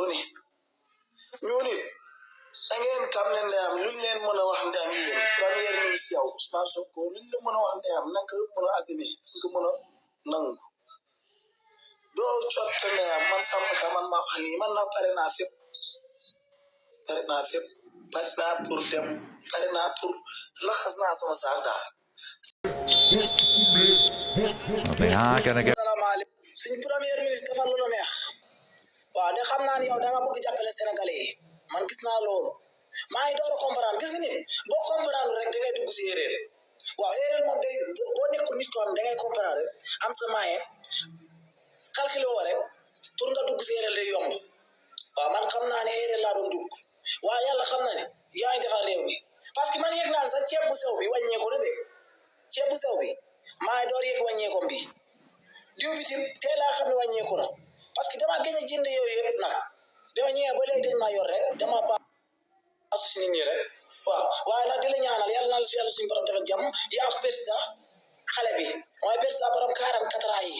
lu ne ñu nit da ngeen xam ne ndeyam luñ leen mën a wax ndeyam yéen premier ministre yow Ousmane Sonko luñ la mën a wax ndeyam naka mën a assumer nga mën a nangu doo cot ndeyam man sàmm ka man maa wax lii man naa pare naa fépp pare naa pour dem pare naa pour laxas naa sama saak daal. They are gonna get. suñu premier ministre dafa lu la neex waaw de xam naa ne yow da nga bëgg jàppale Sénégalais yi man gis naa loolu maa ngi door a comprendre gis nga ni boo comprendre rek da ngay dugg si erreur waaw erreur moom day boo nekkul nit ko am da ngay comprendre rek am sa moyen calculer woo rek pour nga dugg si erreur day yomb waaw man xam naa ne erreur laa doon dugg waaye yàlla xam na ne yaa ngi defar réew mi parce que man yëg naa sax ceeb bu sew bi wàññeeku na de ceeb bu sew bi maa ngi door yëg wàññeekom bi diw bi tim tey laa xam ne wàññeeku na parce que dama gën a jënd yooyu yëpp nag dama ñëwee ba léegi dañ maa yor rek dama baax si nit ñi rek waaw waaye nag di la ñaanal yàlla na yàlla suñu borom defal jàmm yaa président xale bi mooy président borom 44 ans yi